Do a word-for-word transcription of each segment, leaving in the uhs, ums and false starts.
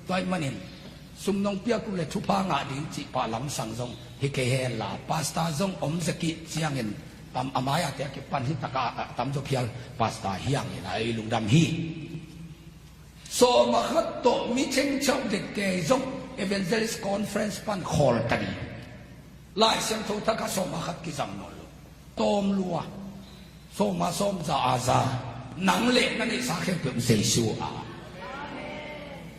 Tua ahih manin sum nong piak uh leh thupha ngah ding cih pah lamsang zong hi kei hen la, pastor zong om zek ih ciangin tam a mai-ah te a kipan hi tak a, a tamzaw phial pastor hi hang hi na, ei lungdam hi. Sawma khat tawh mi chengchauh dek kei zong evangelist conference pan khawl ta ding. Lai Siangtho thak ah sawma khat kizang nawn lo. Tawm lua. Sawma sawm, za a za. Nang leh na neihsa khempeuh Jesu a.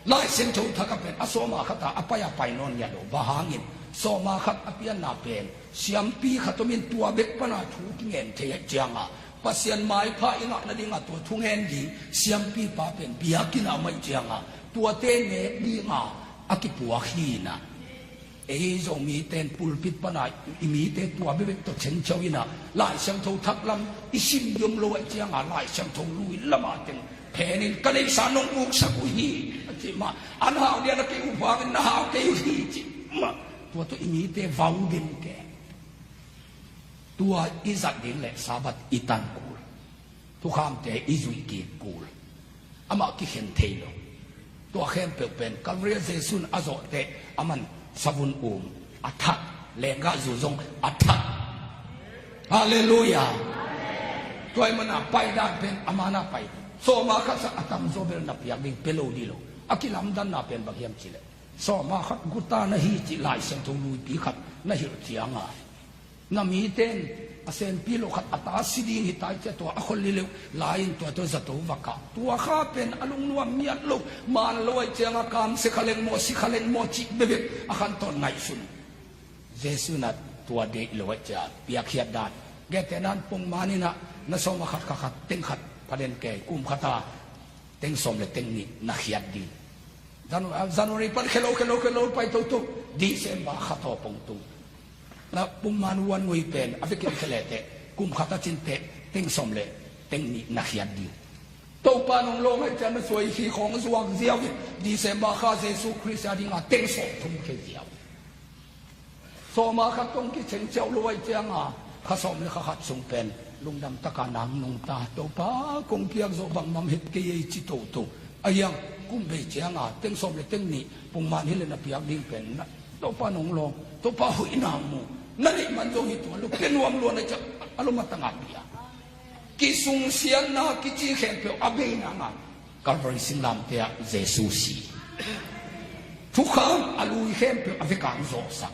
Lai Siangtho thak ah pen a sawma khat ah a pai a pai nawn ngiat lo. Bang hangin sawma khat a pianna pen siampi khat om in tua bek pana thu kingen thei ahih ciangin, Pasian maipha i ngah nadingin tua thungen ding siampipa pen biakinn ah om ahih ciangin tuate nek dingin a kipuak hi na. Ei Zomite in pulpit pana i mite tua bekbek tawh chengchau in a, Lai Siangtho thak lam i sim ding om lo ahih ciangin Lai Siangtho lui lamah teng phenin ka neihsa nong uksak uh hi a cih mah, an hau dia na kei uh hangin na hau kei uh hi cih mah, tua tawh i mite vau dim kei. Tua i zat ding leh Sabbath i tan kul, thukhamte i zuih kik kul, amah kikhen thei lo. Tua khempeuh pen Calvary Jesuh in a zawh teh aman savun um a thak, lenggah zu zong a thak. Halleluiah. Tua ahih manin a paidan pen a man a pai. Sawma khat sa a tamzaw bel na piak ding pia lo ding lo. A kilamdanna pen bang hiam cih leh, sawma khat guta na hi cih Lai Siangtho luipi khat na hilh ciangin, na mite in a senpi lo khat a ta si ding hi ta ahih ciang tua a khol lileuh lai-in tua tawh zato va kah. Tua kha pen a lungnuam ngiat lo, man lo ahih ciangin kamsia kha leng maw, si kha leng maw cih bekbek a khantawn ngaihsun. Jesuh in a tua deih lo ahih ciang piakkhiat dan. Gentehna-in pongman in a na sawma khat kha khat teng khat pha den kei, kum khat a teng sawm le teng nih na khiat ding. Janu-, ah, January pan khelo, khelo, khelo pai toto, December khat aw pong tung. Na pongman one week pen a vekin khia le teh, kum khat a cin teh teng sawm le teng nih na khiat ding. Topa nong lawng ahih ciang na suai hi khawng zuak ziau in, December kha Jesuh Khrist a dingin teng sawm thum khia ziau. Sawma khat tawh kicheng ciauh lo ahih ciangin kha sawm le kha khat sung pen lungdam takin nang nungta, Topa kong piak zawh bangmah het kei ei ci toto. Ahih hang kum bei ciangin teng sawm le teng nih pongman hi leh na piak ding pen na, Topa nong lawng, Topa hoihna mu, na neih man zong hi tuan lo, pia nuam lua na ciang a lom a tangah pia. Kisungsiatna kici khempeuh a bei nangin Calvary singlamteh ah Jesuh si. Thukham a lui khempeuh a vekpi-in zawhsak.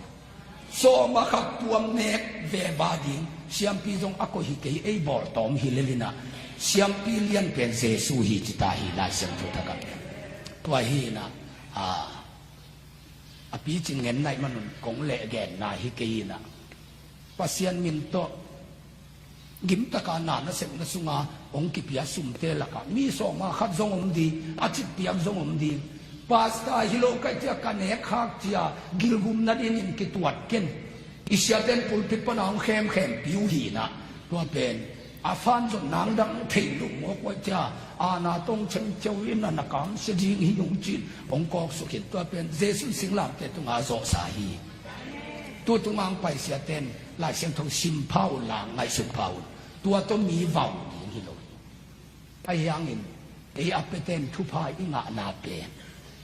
Sawma khat tuam nek veva ding siampi zong a koih hi kei, ei bawltawm hi lel in a, siampi lian pen Jesuh hi ci ta hi Lai Siangtho thak ah. Tua hi in a, a, a picing ngen na hih manun kong lehgenna hi kei in a, Pasian min tawh gimtakin na nasepna sungah hong kipia sumte lakah mi sawma khat zong om ding, a citpiak zong om ding. Pastor hi lo ka hih ciang ka nek khak ciang gilgum nadingin kituat ken. I siate in pulpit pan a hong khemkhempih uh hi in a, tua pen a fan zong nang dang thei lo mawk uh ahih ciang, a na tawh chengcheu in a na kamsia ding hi ung ci-in hong kawksuk hi in, tua pen Jesuh singlamteh tungah a zawhsa hi. Tu tungah hong pai siate in Lai Siangtho sim pha un la, ngaihsun pha un. Tua tawh mi vau ding hi lo. Ahih hangin ei a piate in thupha i ngahna pen,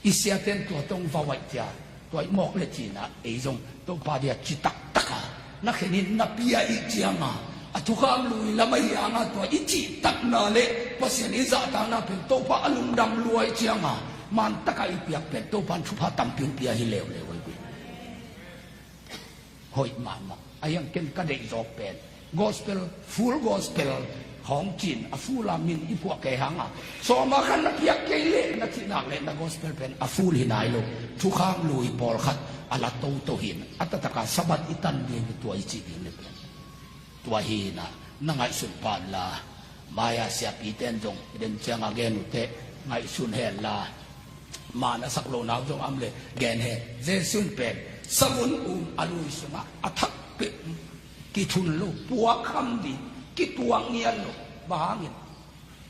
i siate in tua tawh hong vau ahih ciang, tua i mawk le cihna ei zong Topa dia citak takin na khen in na pia ahih ciangin, a thukham lui lam ahih hangin tua i cihtakna le Pasian i zahtakna pen Topa a lungdam lua ahih ciangin, man takin i piak pen Topa in thupha tampi hong pia hi leuleu ahi hi. Hoih mahmah. Ahih hang ken ka deih zawk pen gospel, full gospel hong ci-in a full a min i phuah kei hangin, sawma khat na piak kei leh na cih nak leh na gospel pen a full hi nai lo. Thukham lui pawlkhat a la toto hi in, a taktak a Sabbath i tan ding hi, tua i cih ding le pen. Tua hi in a, na ngaihsun pah un la, mai-a siapite in zong den ciangin gen uh teh ngaihsun hen la, man a sak lo na uh zong om leh gen hen. Jesuh in pen savun um a lui sungah a thak peuh, kithun lo, puakkham ding, kituak ngiat lo. Bang hangin,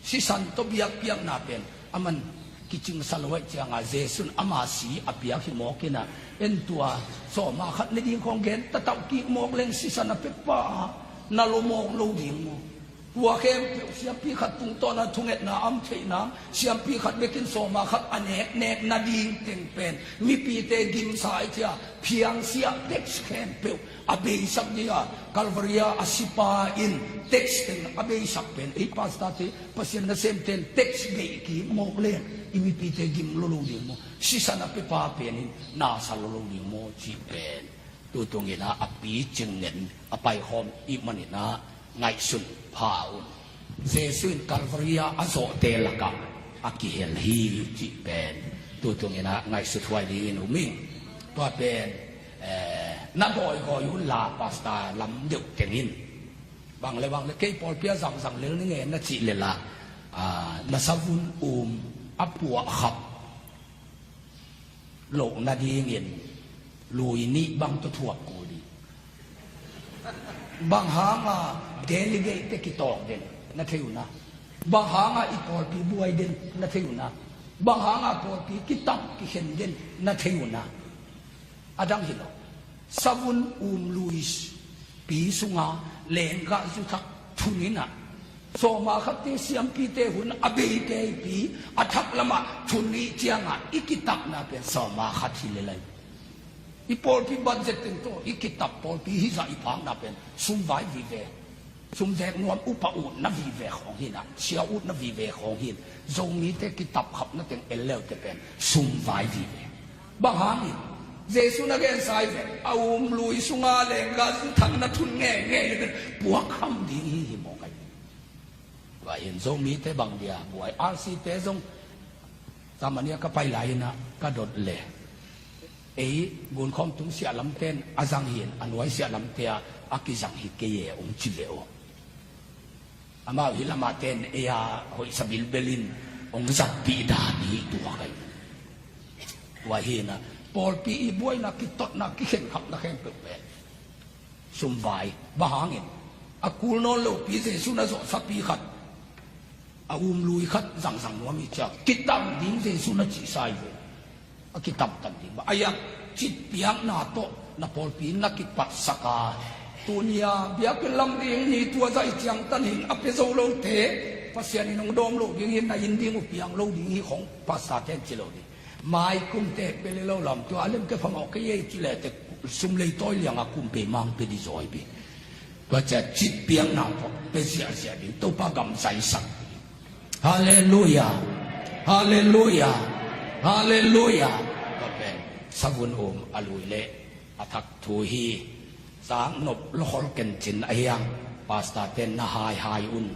sisan tawh biakpiakna pen aman kicingsa lo ahih ciangin Jesuh in ama si a piak hi mawk in a, en tua sawma khat ne ding khawng gen tatauh kik mawk leng sisan a pekpa a na lo mawk lo ding maw? Tua khempeuh siampi khat tungtawn a thungetna a om theihna, siampi khat bekin sawma khat a nek nek nading teng pen mipite gimsa i cia, phiangsiah tax khempeuh a beisak ding a, Calvary a a sipa in tax teng a beisak pen ei pastor te, Pasian nasemten tax bei ki mawk leng i mipite gim lo lo ding maw? Sisan a pepa pen in nasa lo lo ding maw cih pen tutung in a a picing nen a paikhawm i hih manin a ngaihsun pha un. Jesu in Calvary a a zawhte lakah a kihel hi cih pen tutung in a ngaihsut huai dingin um ing. Tua pen eh, na gawigawi un la, pastor lam deuh teng in bang le bang le kei pawlpi a zangzang lel ni nge na cih le la, ah, na savun um a puahkhap loh nadingin lui nih bang tawh thuak kul ding. Bang hanga delegate te kitawk den na thei uh na? Bang hanga i pawlpi buai den na thei uh na? Bang hanga pawlpi kitam kikhen den na thei uh na? A dang hi lo. Savun um lui pi sunga lenggah zuthak thun in a, sawma khat te siampite hun a bei keipi a thak lamah thun nih ciangah i kitapna pen sawma khat hi le lai. I pawlpi budget teng tawh i kitap pawlpi hizah i phakna pen sum vai vive. Sum vek nuam, upa utna vive khawng hi na, sia utna vive khawng hi. Zomite kitap khapna teng el leute pen sum vai vive. Bang hangin Jesu na gensa hi ve, a um lui sunga lenggah zuthak na thun ngeingei le pen puak kham ding hi hi mawk ai. Tua in Zomite bang dia buai, R C te zong Germany a ka pai lai in a ka dot le ei gunkhawm tung siahlamte in a zang hi in a nuai siahlamte a a kizang hi kei e hong ci ve uh. Amau hi lamah ten ei a hoihsa bilbel in hong zatpih dan hi tua kai. Tua hi in a pawlpi i buaina, kitotna, kikhenkhapna khempeuh pen sum vai. Bang hangin a kul nawn lopi Jesu na zawhsapi khat, a um lui khat zangzang nuam hi cia, kitam ding Jesu na cihsa hi ve. A kitamtan ding mah a, a citpiakna tawh na pawlpi na kipatsak a, tuni a biakinn lam ding ni tua zai ciangtan hing a pia zo lote Pasian in hong dawm lo ding hi, na inn ding uh piang lo ding hi khong pastor ten ci lo ding. Maikumte pia le lo lam tua a lemte phamawh kei ei ci le te sum lei tawi liang a kum pe mang pe di zawi bi. Tua cia citpiakna tawh pe ziahziah ding, Topa gam zaisak. Halleluia. Halleluia. Halleluia. Tua pen savun um a lui le a thak thu hi. Sang nop lokhol kencin a hiang pastor ten na haihai un.